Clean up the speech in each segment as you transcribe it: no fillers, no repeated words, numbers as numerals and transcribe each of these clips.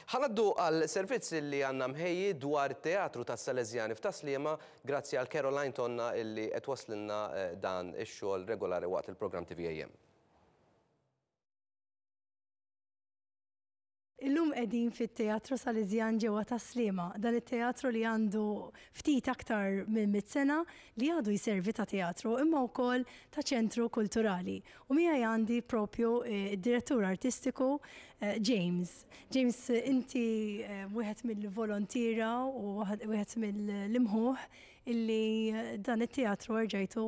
Ħa ngħaddu għal servizz li għandna mħejji dwar it-teatru tas-Salesjani f'Tas-Sliema grazzi għal Caroline Tonna illi qed twasslilna dan ix-xogħol regolari waqt il-programm TVAM. Illum qegħdin fit-Teatru Salesjan ġewwa Tas-Sliema. Dan it-teatru li għandu ftit aktar minn mitt sena li għadu jservi ta' teatru imma wkoll ta' ċentru kulturali. U miegħi għandi propju d-direttur artistiku James. James inti wieħed mill-volontiera u wieħed mill-imħuħ illi dan it-teatru erġajtu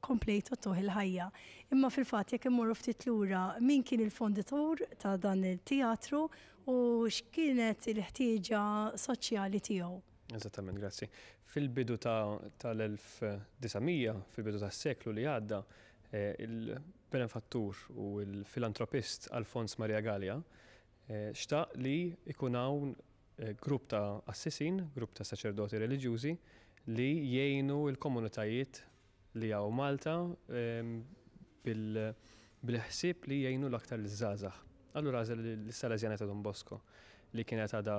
komplejtu ttuh il-ħajja. Imma fil-fatt jekk immorru ftit lura min kien il-fondatur ta' dan it-teatru u x'kienet il-ħtieġa soċjali tiegħu? Eżattament, grazzi. Fil-bidu tal-1900, fil-bidu tas-seklu li għadda, il-benefattur u l-filantropist Alfons Maria Galea xtaq li jkun hawn grupp ta' qassisin, grupp ta' saċerdoti reliġjużi li jgħinu l-komunitajiet li hawn Malta bil-ħsieb li jgħinu l-aktar liż-żgħażagħ. Allura għażel lis-Salesjani ta' Don Bosco li kienet għadha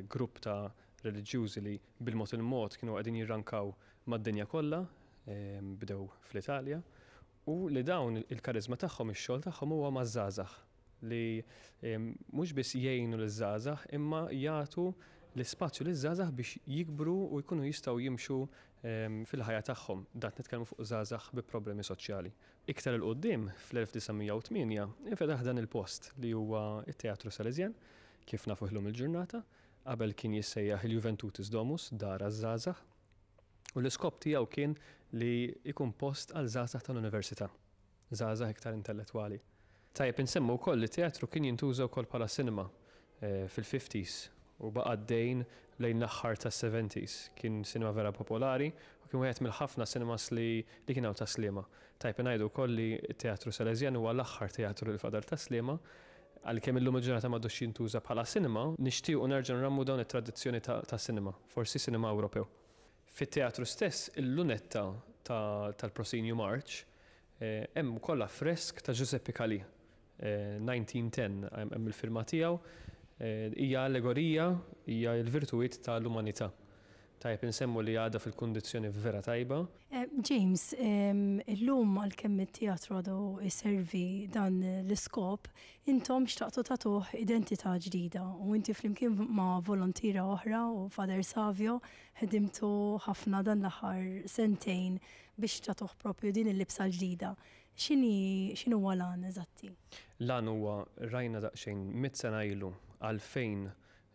grupp ta' reliġjużi li bil-mod il-mod kienu qegħdin jirrankaw mad-dinja kollha, bdew fl-Italja, u li dawn il-kariżma tagħhom, ix-xogħol tagħhom huwa maż-żgħażagħ li mhux biss jgħinu liż-żgħażagħ imma jagħtu l-ispazju liż-żgħażagħ biex jikbru u jkunu jistgħu jimxu fil-ħajja tagħhom. Dan qed nitkellmu fuq żgħażagħ bi problemi soċjali. Iktar 'il quddiem, fl-1908, infetaħ dan il-post li huwa t-Teatru Salesjan, kif nafuh illum il-ġurnata. Qabel kien jissejjaħ il-Juventutis Domus, Dar għaż-Żgħażagħ. U l-iskop tiegħu kien li jkun post għal żgħażagħ tal-università, żgħażagħ iktar intellettwali. Tajjeb insemmu wkoll li t-teatru kien jintuża wkoll bħala cinema fil-fifties u baqa' għaddejn lejn l-aħħar tas-seventies. Kien cinema vera popolari u kien wieħed mill-ħafna cinemas li li kien hawn Tas-Sliema. Tajjeb ingħidu wkoll li t-Teatru Salesjan huwa l-aħħar teatru li fadal Tas-Sliema. Għalkemm illum il-ġurnata m'għadux jintuża bħala cinema, nixtiequ nerġgħu nrammu dawn it-tradizzjoni ta' cinema, forsi cinema Ewropew. Fit-teatru stess, il-lunetta tal-Proscenium Arch, hemm ukoll affresk ta' Giuseppe Calì, 1910, hemm il-firma tiegħu, hija allegorija, hija l-virtuwiet ta' l-umanità. Tajjeb insemmu li għadha fil-kundizzjoni vera tajba. James, illum għalkemm it-teatru għadu jservi dan l-iskop, intom xtaqtu tagħtuh identità ġdida u inti flimkien ma' volontiera oħra u Father Savio ħdimtu ħafna dan l-aħħar sentejn biex tagħtuh proprju din il-libsa l-ġdida. X'inhi, x'inhuwa l-għan eżatti? L-għan huwa rajna daqsxejn mitt sena ilu għalfejn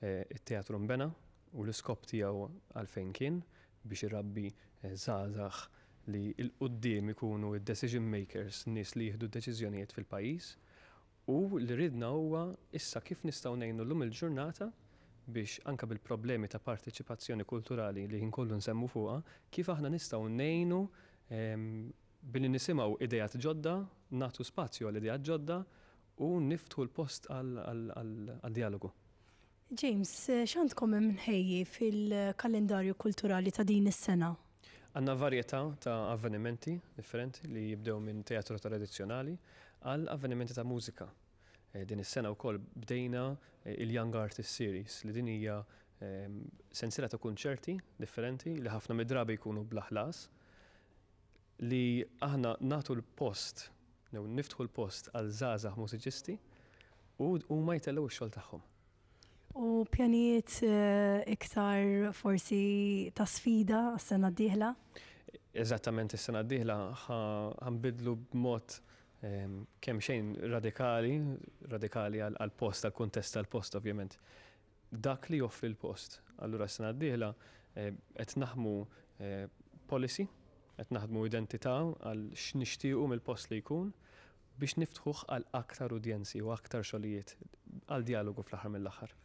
it-teatru nbena u l-iskop tiegħu għalfejn kien biex irabbi żgħażagħ li 'l quddiem ikunu d-decision makers, nies li jieħdu d-deċiżjonijiet fil-pajjiż u li ridna huwa issa kif nistgħu ngħinu llum il-ġurnata biex anke bil-problemi ta' parteċipazzjoni kulturali li ħin kollu nsemmu fuqha, kif aħna nistgħu ngħinu billi nisimgħu ideat ġodda, nagħtu spazju għal ideat ġodda u niftħu l-post għal djalogu. James, x'għandkom imħejji fil-kalendarju kulturali ta' din is-sena? Għandna varjetà ta' avvenimenti differenti li jibdew minn teatru tradizzjonali għal avvenimenti ta' mużika. Din is-sena wkoll bdejna il-Young Artist Series li din hija sensiela ta' kunċerti differenti li ħafna mid-drabi jkunu bla ħlas li aħna nagħtu l-post, jew niftħu l-post għal żgħażagħ mużiċisti u huma jtellgħu x-xogħol tagħhom. U pjanijiet iktar forsi ta' sfida għas-sena d-dieħla? Eżattament is-sena d-dieħla ħa nbiddlu b'mod kemm xejn radikali, radikali għall-post, għall-kuntest tal-post ovvjament, dak li joffri l-post. Allura s-sena d-dieħla qed naħdmu policy, qed naħdmu identità għal x'nixtiequ mill-post li jkun biex niftħuh għal aktar udjenzi u aktar xogħlijiet għal djalogu fl-aħħar mill-aħħar.